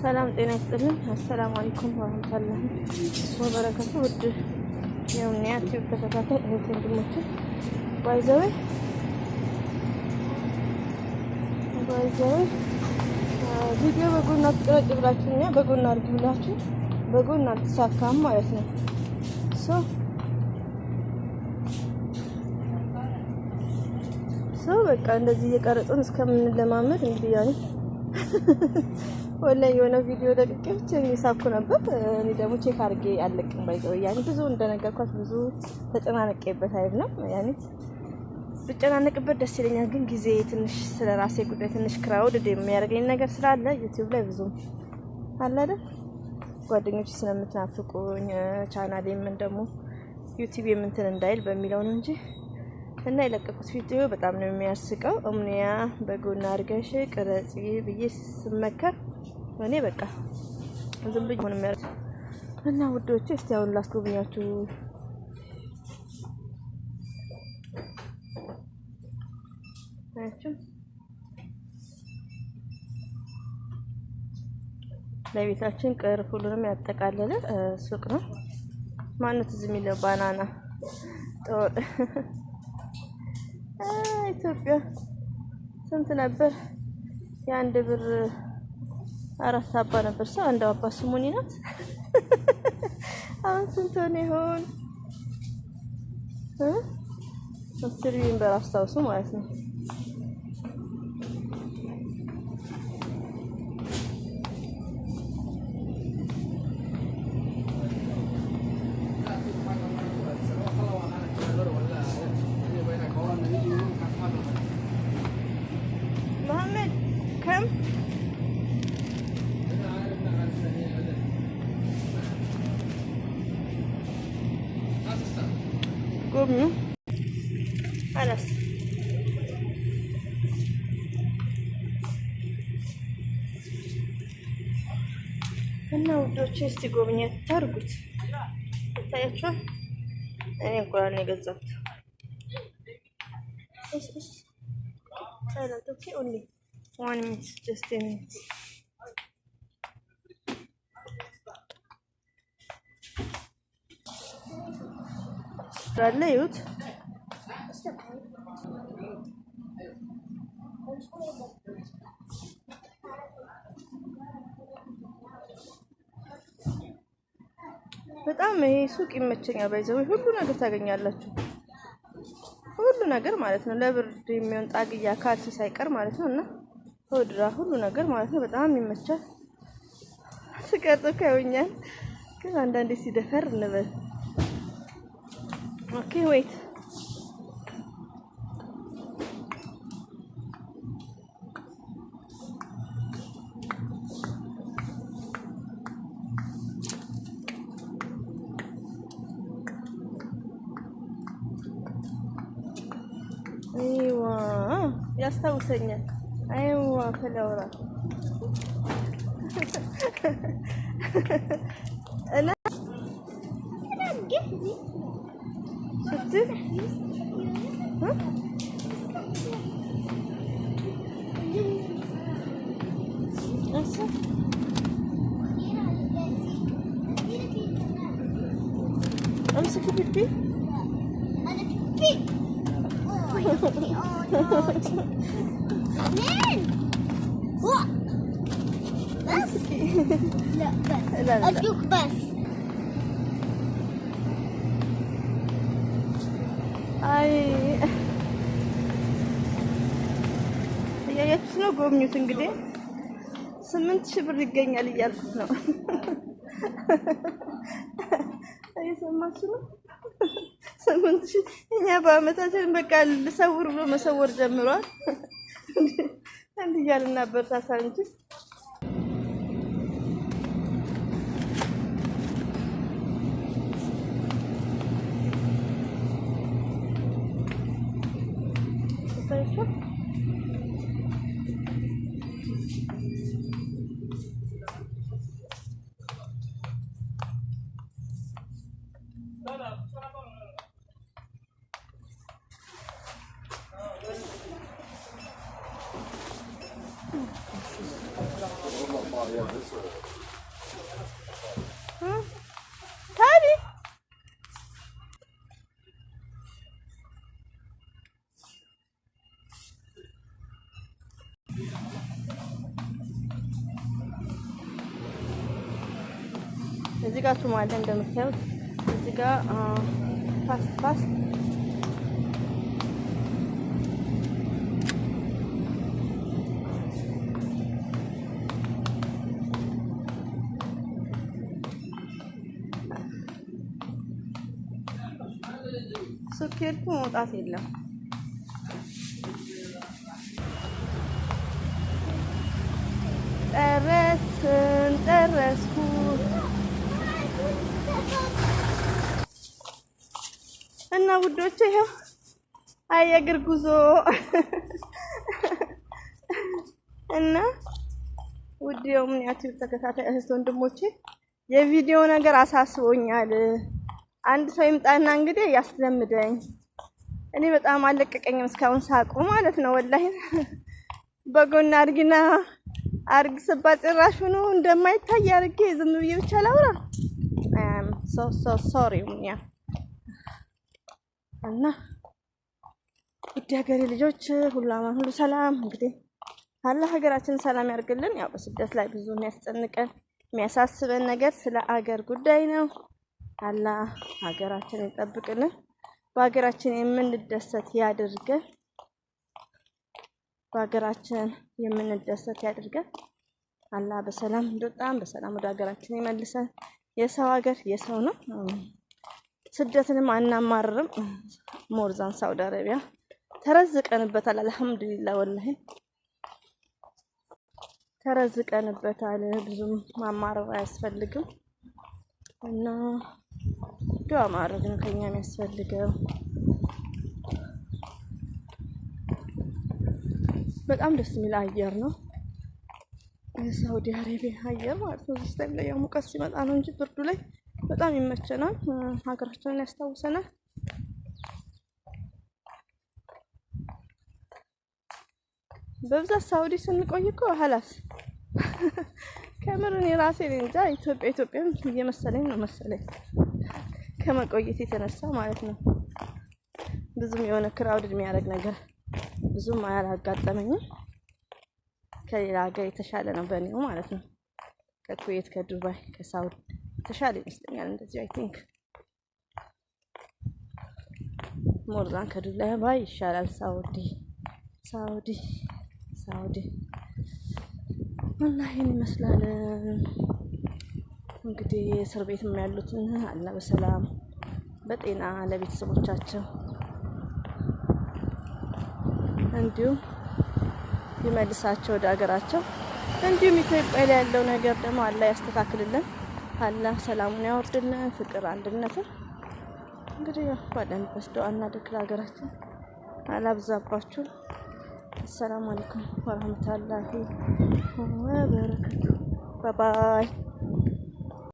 ሰላም ጤና ይስጥልን። አሰላሙ አለይኩም ወራህመቱላሂ ወበረካቱ። ውድ የኡምኒያ ቲዩብ ተከታታይ እህት ወንድሞቼ፣ by the way by the way ቪዲዮ በጎን አትቅረጭ ብላችሁኛ በጎን አድርጊ ብላችሁ በጎን አልተሳካም ማለት ነው። So በቃ እንደዚህ እየቀረጽን እስከምንለማመድ እንግዲህ ያኔ ወላሂ የሆነ ቪዲዮ ለቅቄ ብቻ እየሳኩ ነበር። እኔ ደግሞ check አድርጌ አለቅም by the way ያኔ ብዙ እንደነገርኳት ብዙ ተጨናነቄበት አይደለም። ያኔ ብጨናነቅበት ደስ ይለኛል፣ ግን ጊዜ ትንሽ ስለ ራሴ ጉዳይ ትንሽ crowd የሚያደርገኝ ነገር ስላለ ዩቲዩብ ላይ ብዙም አለ አይደል፣ ጓደኞች ስለምትናፍቁኝ ቻናሌም ደግሞ ዩቲዩብ የምንትን እንዳይል በሚለው ነው እንጂ እና የለቀቁት ቪዲዮ በጣም ነው የሚያስቀው። እምኒያ በጎን አድርገሽ ቅረጺ ብዬ ስመከር እኔ በቃ ዝም ብዬ ሆነ የሚያደርግ እና ውዶቼ፣ እስቲ አሁን ላስጎብኛችሁ። አያችሁ ለቤታችን ቅርብ ሁሉንም ያጠቃለለ ሱቅ ነው። ማነው ትዝ የሚለው ባናና ጦር ኢትዮጵያ ስንት ነበር? የአንድ ብር አራት አባ ነበር። ሰው አንድ አባ ስሙኒ ናት። አሁን ስንት ሆነ ይሆን? 10 ቢን አስታውሱ ማለት ነው። መሐመድ ከም ጎብኙ አላስ እና ውዶቼ እስቲ ጎብኘት ታርጉት፣ ይታያችኋል። እኔ እንቁላል ነው የገዛሁት። Silent, okay, only 1 minute, just a minute. አለ ይሁት። በጣም ይሄ ሱቅ ይመቸኛል። By the way ሁሉ ነገር ታገኛላችሁ፣ ሁሉ ነገር ማለት ነው። ለብርድ የሚሆን ጣግያ ካልሲ ሳይቀር ማለት ነው። እና ሆድራ ሁሉ ነገር ማለት ነው። በጣም ይመቻል። ስቀርጽ እኮ ያውኛል፣ ግን አንዳንዴ ሲደፈር እንበል። Okay, wait. አይዋ ያስታውሰኛል። አይዋ ፈለውራ እና شفت امسكي بيبي. انا بيبي. بس لا بس لا لا. ارجوك بس. አይ እያያችሁት ነው። ጎብኙት እንግዲህ 8,000 ብር ይገኛል እያልኩት ነው። እየሰማችሁ ነው። 8,000 እኛ በአመታችን በቃ ልሰውር ብሎ መሰወር ጀምሯል። እንዲህ እያልን እናበረታታ እንጂ። ይታያችኋል። Yeah, this one. ታዲ እዚህ ጋር ቱም አለ እንደምታዩት። እዚህ ጋር ፓስት ሱቅ ሄድኩ መውጣት የለም። ጨረስን ጨረስኩ። እና ውዶቼ ይኸው አይ የእግር ጉዞ እና ውድ የኦምኒያ ቲዩብ ተከታታይ እህት ወንድሞቼ የቪዲዮ ነገር አሳስቦኛል። አንድ ሰው ይምጣና እንግዲህ ያስለምደኝ። እኔ በጣም አለቀቀኝም እስካሁን ሳቁ ማለት ነው። ወላሂ በጎን አድርጊና አርግ ስባ ጭራሽ ሆኖ እንደማይታይ አድርጌ ዝም ብዬ ብቻ ላውራ። So so sorry ኦምኒያ። እና ውድ ሀገሬ ልጆች ሁሉ አማን ሁሉ ሰላም። እንግዲህ አላህ ሀገራችንን ሰላም ያርግልን። ያው በስደት ላይ ብዙ የሚያስጨንቀን የሚያሳስበን ነገር ስለ አገር ጉዳይ ነው። አላህ ሀገራችንን ይጠብቅልን፣ በሀገራችን የምንደሰት ያድርገን። በሀገራችን የምንደሰት ያድርገን። አላህ በሰላም እንደወጣን በሰላም ወደ ሀገራችን ይመልሰን። የሰው ሀገር የሰው ነው። ስደትንም አናማርርም። More than ሳውዲ አረቢያ ተረዝቀንበታል። አልሐምዱሊላህ ወላሂ ተረዝቀንበታል። ብዙም ማማረር አያስፈልግም እና ዱዓ ማድረግ ነው ከኛ የሚያስፈልገው። በጣም ደስ የሚል አየር ነው የሳውዲ አረቢያ አየር ማለት ነው። እዚህ time ላይ ያው ሙቀት ሲመጣ ነው እንጂ ብርዱ ላይ በጣም ይመቸናል። ሀገራችንን ያስታውሰናል። በብዛት ሳውዲ ስንቆይ እኮ ሀላስ ከምር እኔ ራሴ እኔ እንጃ ኢትዮጵያ ኢትዮጵያም እየመሰለኝ ነው መሰለኝ ከመቆየት የተነሳ ማለት ነው። ብዙም የሆነ crowd የሚያደርግ ነገር ብዙም አያጋጠመኝም። ከሌላ ሀገር የተሻለ ነው በእኔው ማለት ነው። ከኩዌት፣ ከዱባይ፣ ከሳውዲ የተሻለ ይመስለኛል። እንደዚሁ I think more than ከዱባይ ይሻላል። ሳውዲ ሳውዲ ሳውዲ እና ይህን ይመስላል እንግዲህ እስር ቤትም ያሉትን አላህ በሰላም በጤና ለቤተሰቦቻቸው እንዲሁም ይመልሳቸው ወደ ሀገራቸው። እንዲሁም ኢትዮጵያ ላይ ያለው ነገር ደግሞ አላህ ያስተካክልልን፣ አላህ ሰላሙን ያወርድልን፣ ፍቅር አንድነትን። እንግዲህ ያው ባለንበት ዱዓ እናድርግ ለሀገራችን። አላብዛባችሁ። አሰላሙ አለይኩም ወራህመቱላሂ ወበረካቱ። Bye bye።